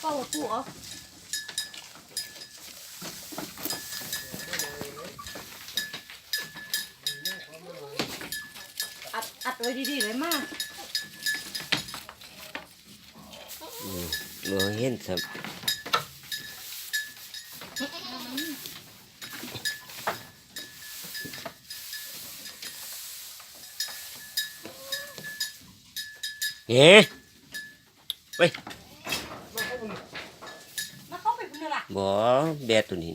ເອົາປູອອກ ອັດ ອັດໄວ້ດີໆເລີຍມາ. ອືມ ບໍ່ເຫັນຊ້ຳ. ເອີ ເວີຍ ມາເຂົ້າໄປພຸ້ນເດີລະ. ບໍ່ ແບດໂຕນີ້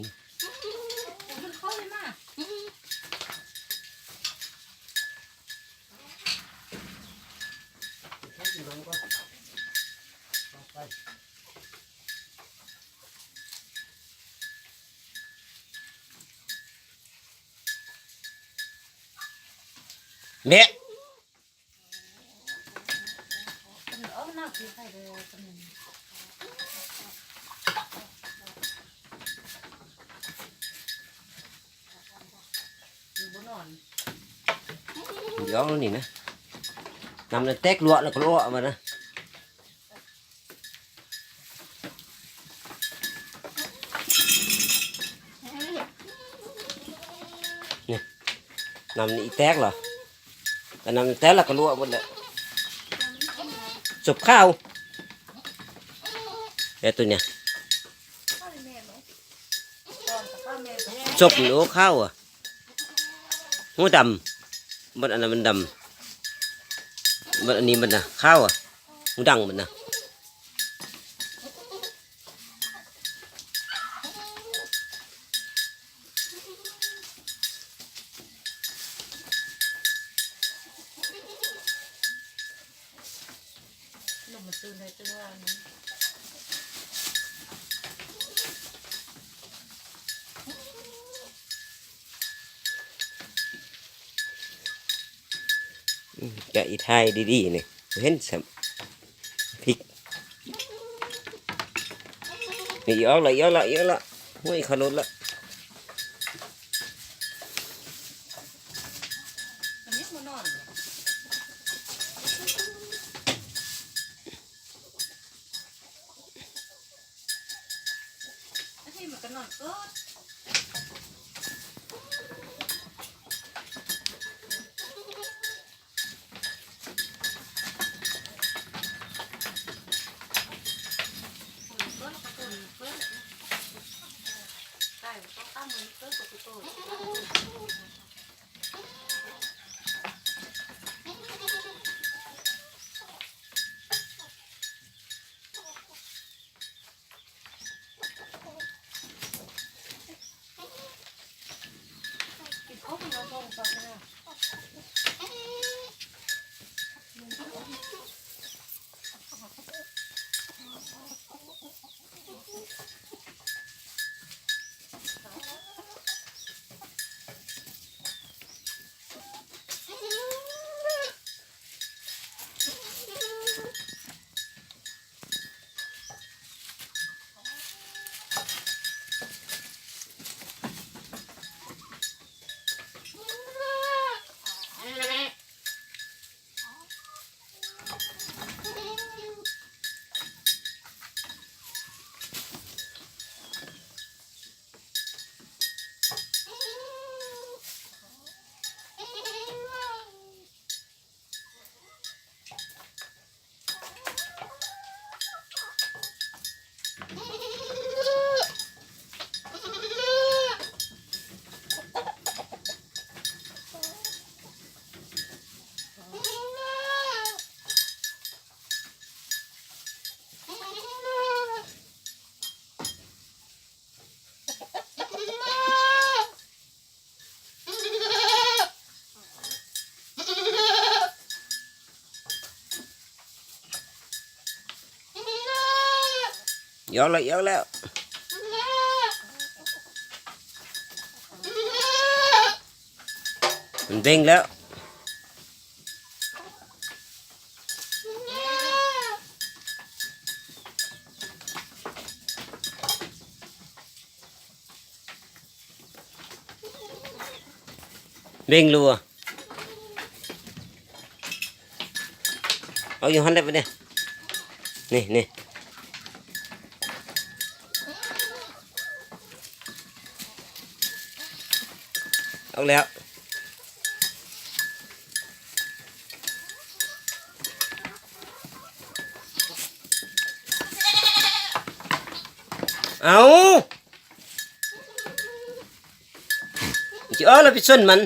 ມັນເຂົ້າໄດ້ມາ. ແບະ ຢອກແລ້ວນີ້ນະ ນ້ຳແຕກຫຼວກແລ້ວກໍຫຼວກມານະ. ນີ້ ນ້ຳນີ້ແຕກລະ ກໍນ້ຳແຕກລະກໍຫຼວກໝົດແຫຼະ. ສົບຂາວ ແລ້ວໂຕເນີ້ຍ ສົບ ໂອ້ ຂາວອະ. ຫູດຳ ບັດອັນນັ້ນມັນດຳ ບັດອັນນີ້ມັນນະຂາວອະ ຫູດັງມັນນະ. ລົງມາຕື່ນໃຫ້ຕື່ນວ່ານີ້ ອືມ ກະອີ່ຖ່າຍດີໆນີ້ ບໍ່ເຫັນຊ້ຳ ພິກ ນີ້ ອີອອກລະ ອີອອກລະ ອີອອກລະ ໂອ້ຍ ຂະຫຼຸດລະ. ຢອກແລ້ວ ຢອກແລ້ວ ມັນເບັ່ງແລ້ວ. ເບັ່ງລົວ ເອົາຢູ່ຫັ້ນແຫຼະບັດນີ້ ນີ້ ນີ້. ອອກແລ້ວ. ເອົາ ຊິອອກແລ້ວໄປຊົນມັນ.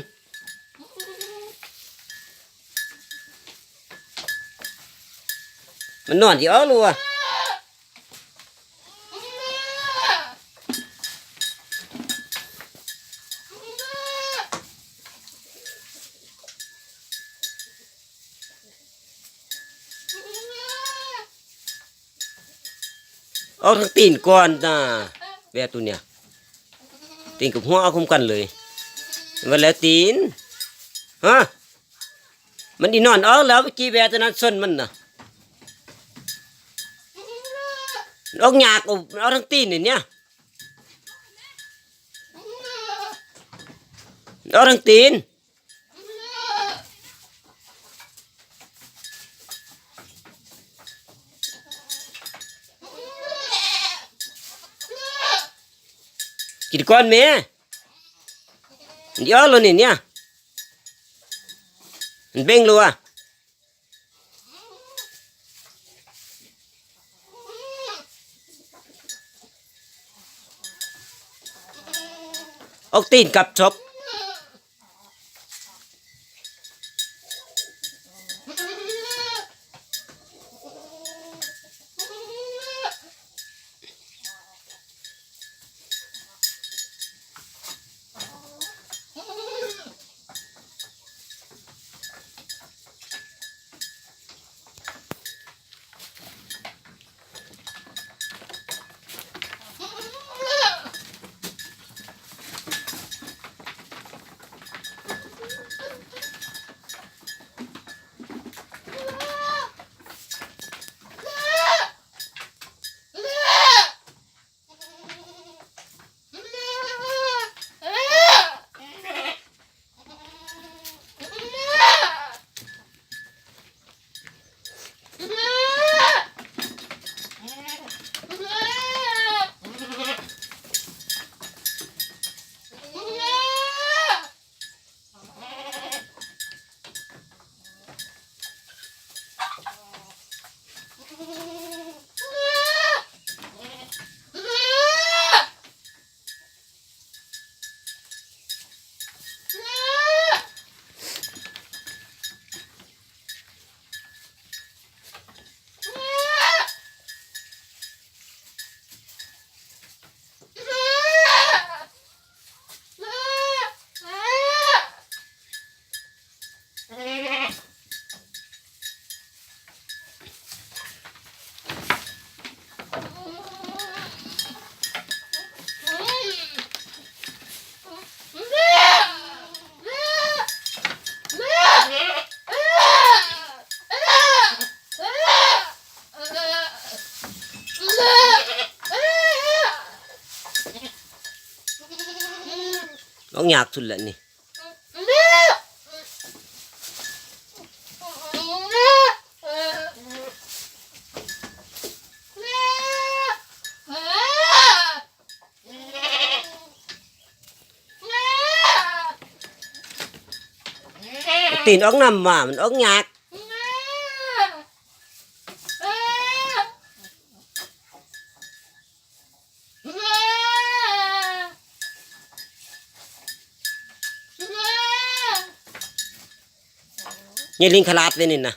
ມັນນອນຊິອອກຫຼືວ່າ ອອກທາງຕີນກ່ອນນະ ແບບໂຕເນີ້ຍ ຕີນກັບຫົວອອກພ້ອມກັນເລີຍ. ວ່າແລ້ວຕີນ ຮະ ມັນຊິນອນອອກແລ້ວ ເມື່ອກີ້ແບບໂຕນັ້ນຊົນມັນນະ ມັນອອກຍາກ ອອກ ມັນອອກທາງຕີນນີ້ ມັນອອກທາງຕີນ. ກິນກ່ອນແມ້ ມັນຊິອອກແລ້ວນີ້ ມັນເບັ່ງແລ້ວ. ອອກຕີນກັບສົບ. ອອກຍາກສຸດແລ້ວນີ້. ຕີນອອກນຳວ່າ ມັນອອກຍາກ. ນີ້ ລິງຂະລາດເລີຍນີ້ນະ.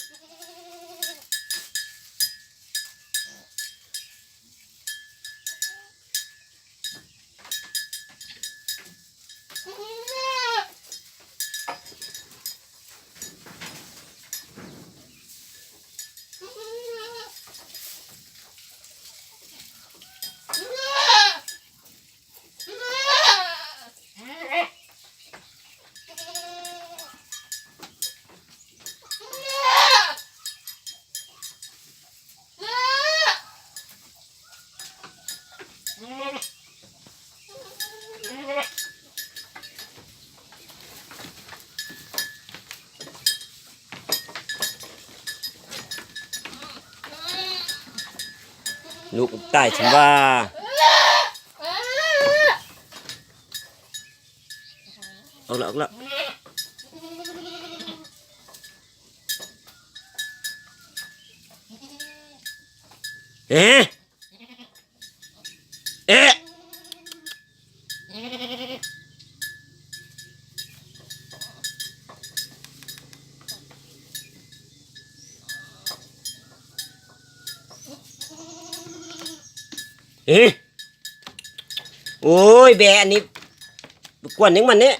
ລູກຕາຍຊັ້ນວ່າ. ອອກແລ້ວ ອອກແລ້ວ ເອ ເອ ເອ ໂອ້ຍ ແບອັນນີ້ ກວນຫຍັງມັນນີ້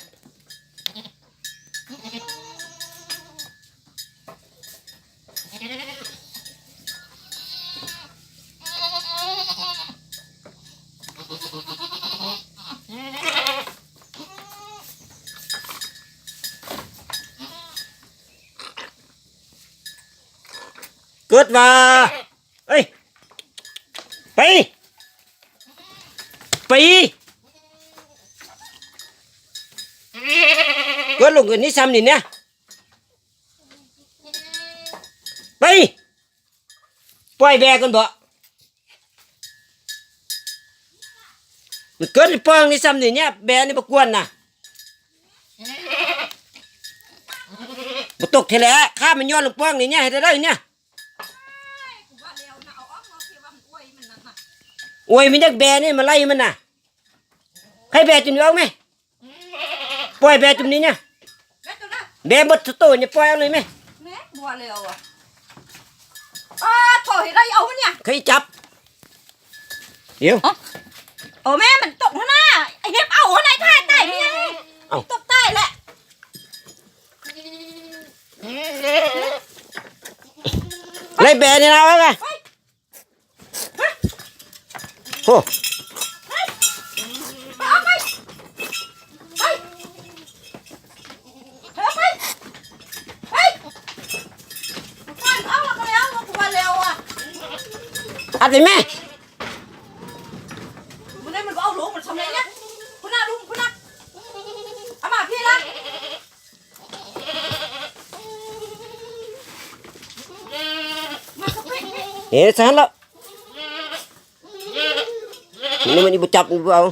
ເກີດວ່າ ເອີຍ ໄປ ໄປ ເກີດລົງກັນນີ້ຊ້ຳນີ້ນະ ໄປ ປ່ອຍແບກ່ອນເບາະ ມັນເກີດປ່ອງນີ້ຊ້ຳນີ້ນະ ແບນີ້ບໍ່ກວນນະ ບໍ່ຕົກແທ້ແຫຼະ ຂ້າມັນຍ້ອນລົງປ່ອງນີ້ນະ ເຮັດໄດ້ນະ ໂອ້ຍ ມັນຢາກແບນີ້ມາໄລ່ມັນນະ ໃຫ້ແບຈົນອອກແມ ປ່ອຍແບຈຸ່ມນີ້ນະ ແບເບິດທຸກໂຕນີ້ ປ່ອຍເອົາເລີຍແມ ແມ່ນບໍ່ແລ້ວອະ ອ້າ ໂທ້ ເຮັດໄດ້ເອົາມັນນີ້ ເຄີຍຈັບ ດຽວ ໂອ້ ແມ່ ມັນຕົກຫັ້ນນະ ເຮັບເອົາຫັ້ນນະ ຕາຍ ຕາຍແມ່ ເອົ້າ ຕົກຕາຍແຫຼະ ໄລ່ແບນີ້ນະ ໄວ້ ໄປ ໂອ້ ອັດໄວ້ແມ່ ເອີ ຊັ້ນລະ ນີ້ມັນບໍ່ຈັບ ບໍ່ເອົາ